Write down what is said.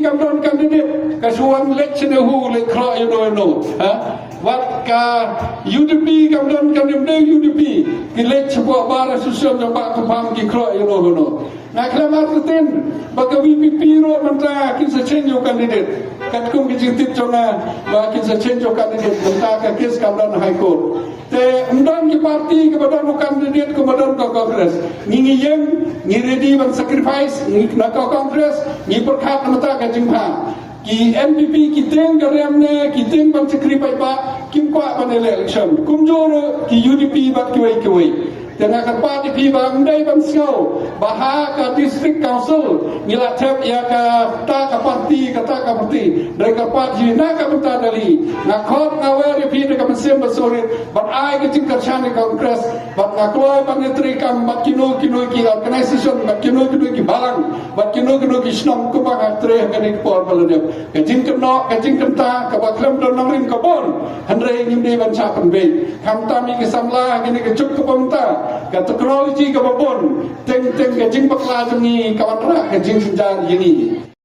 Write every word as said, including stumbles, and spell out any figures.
kam don candidate, ka shu wan leit shane hu leit khroh ïano ïano. Ha? Wat ka U D P kam don candidate, U D P ki leit shapoh bar association jong Bah Khampham ki khroh ïano ïano. Nga khlem artatien ba ka V P P ruh mynta kin sa change u candidate. Katkum ki jingtip jong nga ba kin sa change u candidate mynta ka case kam don High Court. Te ym don ki party kaba don u candidate kumba don ka Congress. Ngi ngi ïeng, ngi ready ban sacrifice, ngi na ka Congress, ngi pyrkhat na bynta ka jingpha. Ki N P P ki tieng ka riam ne, ki tieng ban shakri paidbah, kim kwah ban ïaleh election. Kumjuh ruh ki U D P bad kiwei kiwei. Te nga kyrpad ïa phi ba ym dei ban sngew ba ha ka District Council ngi la thep ïa kata ka party, kata ka party. Dei kyrpad hi na ka bynta Delhi. Nga khot nga wer ïa phi da ka mynsiem ba surit ban ai ka jingkyrshan ïa ka Congress, bad nga kloi ban ïatrei kam bad kino kino ki organisation, bad kino kino ki balang, bad kino kino ki shnong kumba nga trei ha kane ka por ba la dep. Ka jingkynnoh, ka jingkynta kaba khlem don nongrim ka bun, hynrei ngim dei ban shah pynbeit. Khamtam ïa ki samla ha kane ka juk kaba mynta, ka technology kaba bun, teng teng ka jingbakla jong ngi ka wanrah ka jingjynjar ïa ngi.